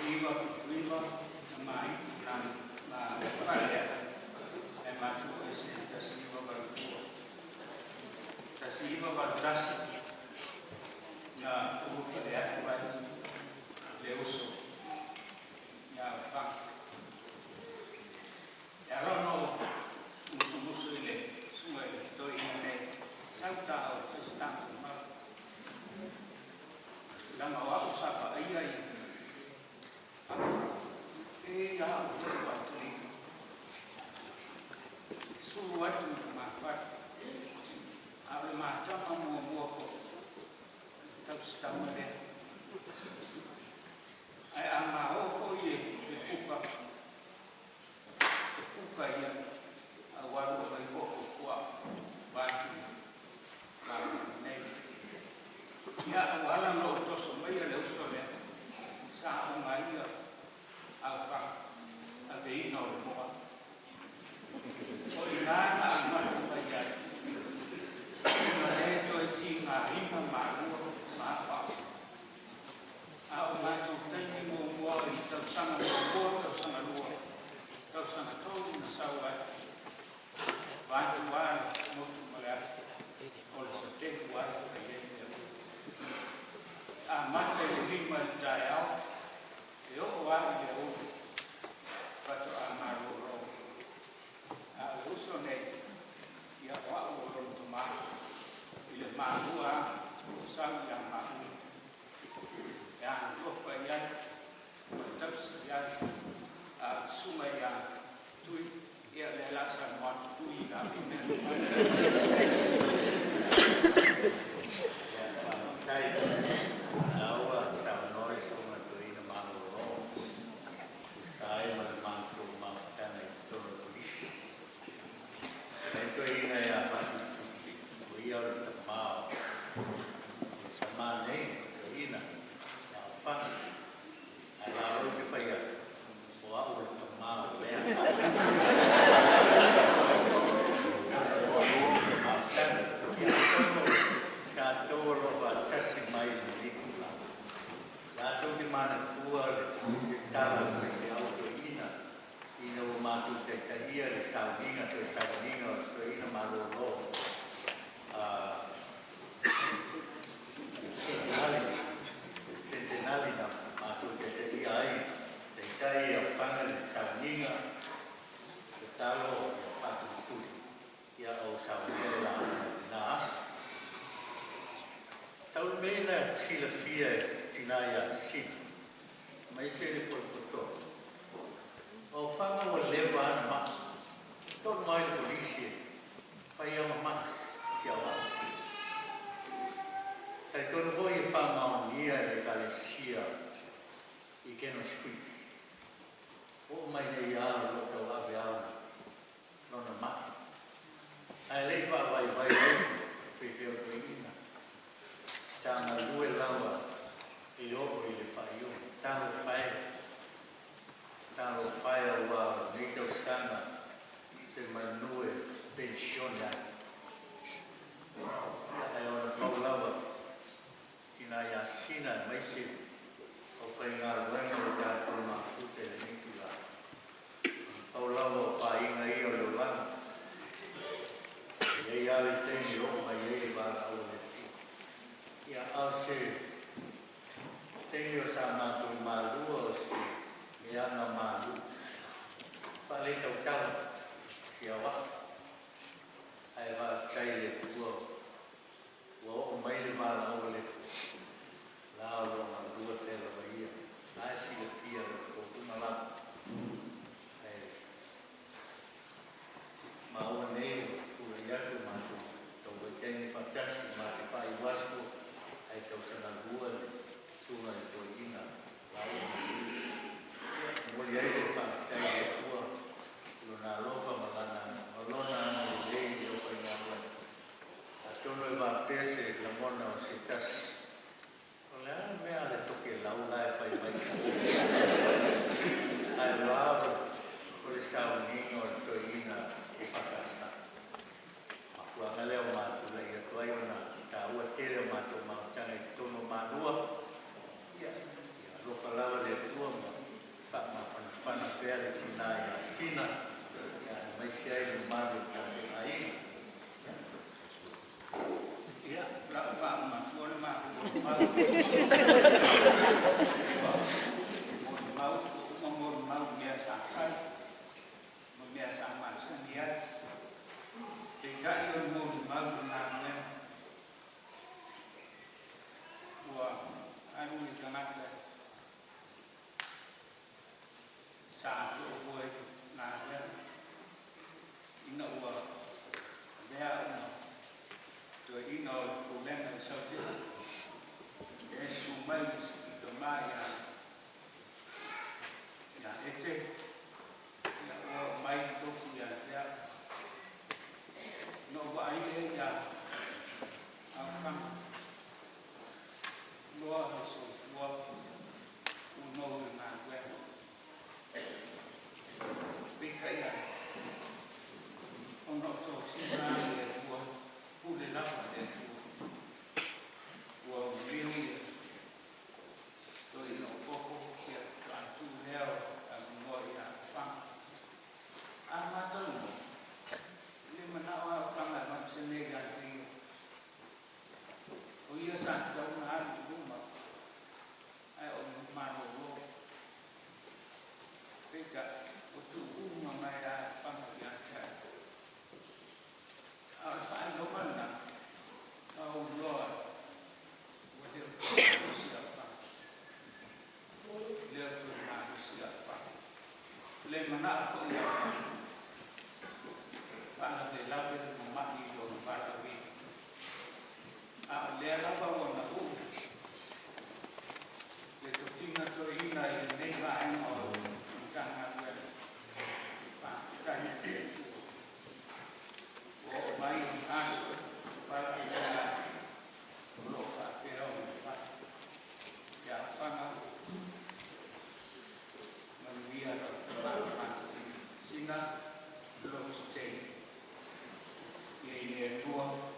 1979 na maii na na Faleata ae matua ese i le 1982. 1981 na ulufale atu ai le uso ia Faga. E ala ona ou musumusu i le susuga i le toeaina nei, sau ta o e fai se ta maumau, leaga o au sa vaaia i e ia au foi ua atalii, sulu atu i lumafale, a o le matama muamua foi tausitama lea. Ae a maoo foi le puka, e puka ia a ua alu ai oo i puaa vaeatu le lalolagi nei. Ia, ua ala ona ou toso maia le uso lea, sa ogaia aofaga aveina o le moa. O i ina na amata mai ai ona le toe tigaina malua ma aoao. A o matou taimi muamua i tausaga muamua, tausaga lua, tausaga tolu na sau ai, vaeatu lava le motu ma le afi, o le satelu lava e fai ai mea uma. E amata i le 5 i le taeao e oo lava i le aoauli faatoa malolo. A o le uso nei, ia o au o lona tama i le malua ua sau ia maua e alolofa i ai ma tausi i ai. A o le susuga ia Tui, ia o lea o le a saunoa atu Tui i a mea. Faafetai o lea ua saunoa le Susuga Toeaina malolo e tusa ai ma le matou mafutaga i totonu o le Kolisi. Faafetai Toeaina ia Faatulituli, o ia o le tama o le tama nei o Toeaina ia Ofaga. Ae o la ou te fai atu, o au o le tama o Lea. Faafetai. Ia atonu tatou o lo o faatasi mai i lenei itula, latou te manatua le tala a le faifeau toeaina ina ua matou taitaia le sauniga, toe sauniga o le toeaina malolo Sentenali, Sentenali na matou taitaia ai, taitai e Ofaga le sauniga, tatalo ia faatulituli, ia o saunia le lauga i lena aso. Taulu nei na silafia e tina ia Sina, mai se le potopoto. O Ofaga ua leva ana maa. Tolu mai le polisi e fai ama maa si au au. Talitonu foi e faamaonia e le Ekalesia i Canoas Creek. Oo mai nei lava o lo o tauave lava lona mai. Ae le i faavaivai ai se faifeau toeaina. Tagalue lava e oo i le faaiuga. Talofa e, talofa e aua o lenei tausaga se manu e penisione ai. Ae ona pau lava tina ia Sina aemaise o faigaluega o tatou mafuta i lenei itula. Pau lava o fāiga ia o le olaga. E i ai pea le tina ia Sina, ia aemaise ai le mamalu o le tatou aiga. Ia, lau faamatua le matou mau. Molimau, uma molimau i mea sa fai, ma mea sa masani ai. Peitai o le molimau i galuega. Ua alu le tagata sa toalua i galuega ina ua avea au ma toeaina o le pulega i Saute e susu mai le tama ia Ete, ia ua oo mai le tofi ia te au. Na ou vaai lea ia Aofaga, loa le soifua ua nou i le galuega. Peitai ane, ona o tofiga a le Atua, pule lava le Atua. Ua maliu le toeaina o Koko, ia faatoa tuu lea o le avanoa ia Aofaga. A matalanoa, e le manao Aofaga e avatu se mea ia te ia. O ia sa tatau ona alu i luma, ae o le malolo. Peitai, ua tuu uma mai lava Aofaga ia te au. A o le faailoga lena, na ou iloa ai, ua le o toe malosi Aofaga. E le o toe malosi Aofaga. Le manao foi Aofaga, faalavelave le mamai i lona valaauina. A o lea lava ua na uu le tofiga toeaina i lenei vaega o le Matagaluega. Faafetai i le Atua. Ua oo mai aso valaauina ai, o lo o faapea ona fai. Ia Aofaga, manuia lau femalagaaiga. Sina, lototetele. Ia i le Atua.